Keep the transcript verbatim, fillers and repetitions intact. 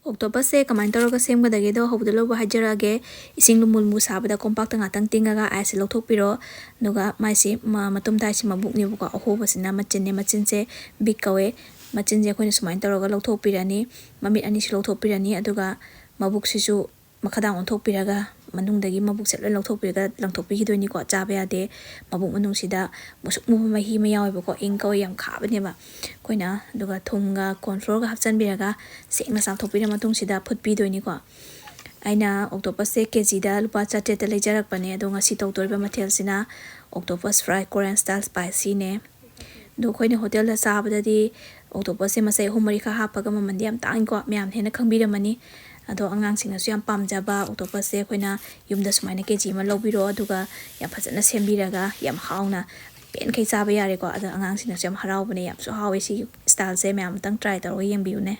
Octopusꯁꯦ ꯀꯃꯥꯏꯅ ꯇꯧꯔꯒ ꯁꯦꯝꯒꯗꯒꯦꯗꯣ ꯍꯧꯕꯗ ꯂꯧꯕ ꯍꯥꯏꯖꯔꯛꯑꯒꯦ꯫ ꯏꯁꯤꯡ ꯂꯨꯝꯕꯨ ꯂꯨꯝꯕꯨ ꯁꯥꯕꯗ ꯀꯣꯝꯄꯥꯛꯇ ꯉꯥꯛꯇꯪ ꯇꯤꯡꯉꯒ iceꯁꯦ ꯂꯧꯊꯣꯛꯄꯤꯔꯣ꯫ ꯑꯗꯨꯒ ꯃꯥꯏꯁꯤ ꯃ-, ꯃꯇꯨꯝ ꯇꯥꯏꯁꯤ ꯃꯕꯨꯛꯅꯦꯕꯀꯣ, ꯑꯍꯣꯕꯁꯤꯅ ꯃꯆꯤꯟꯅꯦ꯫ ꯃꯆꯤꯟꯁꯦ beak ꯀꯧꯋꯦ꯫ ꯃꯆꯤꯟꯁꯦ ꯑꯩꯈꯣꯏꯅ ꯁꯨꯃꯥꯏꯅ ꯇꯧꯔꯒ ꯂꯧꯊꯣꯛꯄꯤꯔꯅꯤ꯫ ꯃꯃꯤꯠ ꯑꯅꯤꯁꯤ ꯂꯧꯊꯣꯛꯄꯤꯔꯅꯤ꯫ ꯑꯗꯨꯒ ꯃꯕꯨꯛꯁꯤꯁꯨ ꯃꯈꯥꯗꯥꯡ ꯑꯣꯟꯊꯣꯛꯄꯤꯔꯒ ꯃꯅꯨꯡꯗꯒꯤ ꯃꯕꯨꯛꯁꯦ ꯂꯣꯏ ꯂꯧꯊꯣꯛꯄꯤꯔꯒ ꯂꯪꯊꯣꯛꯄꯤꯈꯤꯗꯣꯏꯅꯤꯀꯣ꯫ ꯆꯥꯕ ꯌꯥꯗꯦ꯫ ꯃꯕꯨꯛ ꯃꯅꯨꯡꯁꯤꯗ ꯃꯨꯁꯨꯛ ꯃꯨꯕ ꯃꯍꯤ ꯑꯃ ꯌꯥꯎꯋꯦꯕꯀꯣ, ink ꯀꯧꯋꯦ, ꯌꯥꯝ ꯈꯥꯕꯅꯦꯕ꯫ ꯑꯩꯈꯣꯏꯅ ꯑꯗꯨꯒ ꯊꯨꯝꯒ corn flourꯒ ꯍꯥꯞꯆꯤꯟꯕꯤꯔꯒ ꯁꯦꯡꯅ ꯆꯥꯝꯊꯣꯛꯄꯤꯔ ꯃꯇꯨꯡꯁꯤꯗ ꯐꯨꯠꯄꯤꯗꯣꯏꯅꯤꯀꯣ꯫ ꯑꯩꯅ octopusꯁꯦ KGꯗ ꯂꯨꯄꯥ ꯆꯥꯇ꯭ꯔꯦꯠꯇ ꯂꯩꯖꯔꯛꯄꯅꯦ꯫ ꯑꯗꯣ ꯉꯁꯤ ꯇꯧꯗꯣꯔꯤꯕ ꯃꯊꯦꯜꯁꯤꯅ octopus fry Korean style spicyꯅꯦ꯫ ꯑꯗꯣ ꯑꯩꯈꯣꯏꯅ ꯍꯣꯇꯦꯜꯗ ꯆꯥꯕꯗꯗꯤ octopusꯁꯦ ꯃꯆꯩ ꯑꯍꯨꯝ ꯃꯔꯤꯈꯛ ꯍꯥꯞꯄꯒ ꯃꯃꯟꯗꯤ ꯌꯥꯝ ꯇꯥꯡꯉꯤꯀꯣ, ꯃꯌꯥꯝꯅ ꯍꯦꯟꯅ ꯈꯪꯕꯤꯔꯝꯃꯅꯤ꯫ ꯑꯗꯣ ꯑꯉꯥꯡꯁꯤꯡꯅꯁꯨ ꯌꯥꯝ ꯄꯥꯝꯖꯕ octopusꯁꯦ ꯑꯩꯈꯣꯏꯅ ꯌꯨꯝꯗ ꯁꯨꯃꯥꯏꯅ KG ꯑꯃ ꯂꯧꯕꯤꯔꯣ, ꯑꯗꯨꯒ ꯌꯥꯝ ꯐꯖꯅ ꯁꯦꯝꯕꯤꯔꯒ ꯌꯥꯝ ꯍꯥꯎꯅ ꯄꯦꯟꯈꯩ ꯆꯥꯕ ꯌꯥꯔꯦꯀꯣ꯫ ꯑꯗꯣ ꯑꯉꯥꯡꯁꯤꯡꯅꯁꯨ ꯌꯥꯝ ꯍꯔꯥꯎꯕꯅꯦ, ꯌꯥꯝꯁꯨ ꯍꯥꯎꯋꯦ꯫ ꯁꯤꯒꯤ styleꯁꯦ ꯃꯌꯥꯝ ꯑꯃꯇꯪ try ꯇꯧꯔꯒ ꯌꯦꯡꯕꯤꯌꯨꯅꯦ꯫